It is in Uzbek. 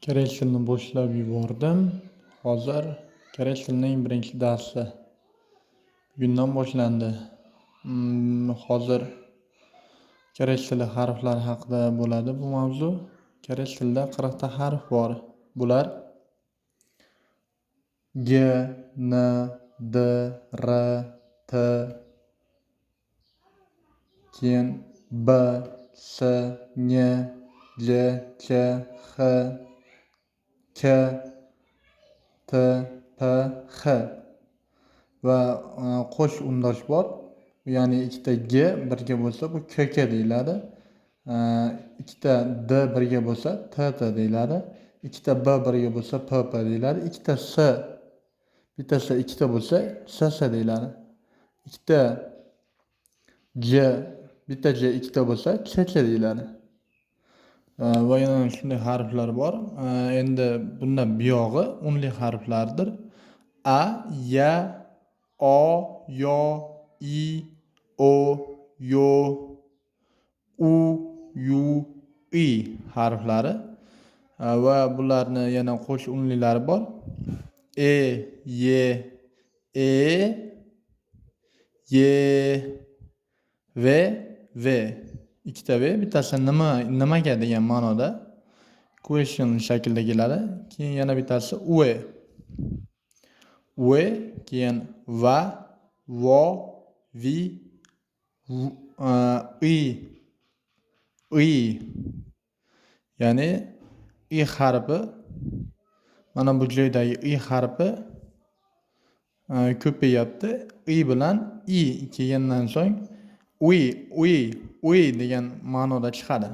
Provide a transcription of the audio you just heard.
Koreys tilini boshlab yubordim. Hozir koreys tilining birinchi darsi bugundan boshlandi. Hozir koreys tili harflari haqida bo'ladi bu mavzu. Koreys tilida 40 ta harf bor. Bular: G, N, D, R, T, keyin B, S, N, J, Ch, X, K, T, P, X va qo'sh undosh bor. Ya'ni ikkita G birga bo'lsa, bu KK deyiladi. Ikkita D birga bo'lsa, TT deyiladi. Ikkita B birga bo'lsa, PP deyiladi. Ikkita S, bittasi ikkita bo'lsa, SS deyiladi. Ikkita J, bitta J ikkita bo'lsa, CC deyiladi. Va yana shunday harflar bor. Endi bundan buyog'i unli harflardir. A, Y, O, Yo, I, O, Yo, U, Yu, I harflari va bularni yana qo'sh unlilari bor. E, Y, E, Y, V, V. Ikkita V, bittasi nima, nimaga degan ma'noda, question shaklida keladi. Keyin yana bittasi U. U, keyin Va, Vo, Vi, I, I. Ya'ni I harfi, mana bu joydagi I harfi ko'payyapti. I bilan I kelgandan so'ng uy, uy, uy degan ma'noda chiqadi.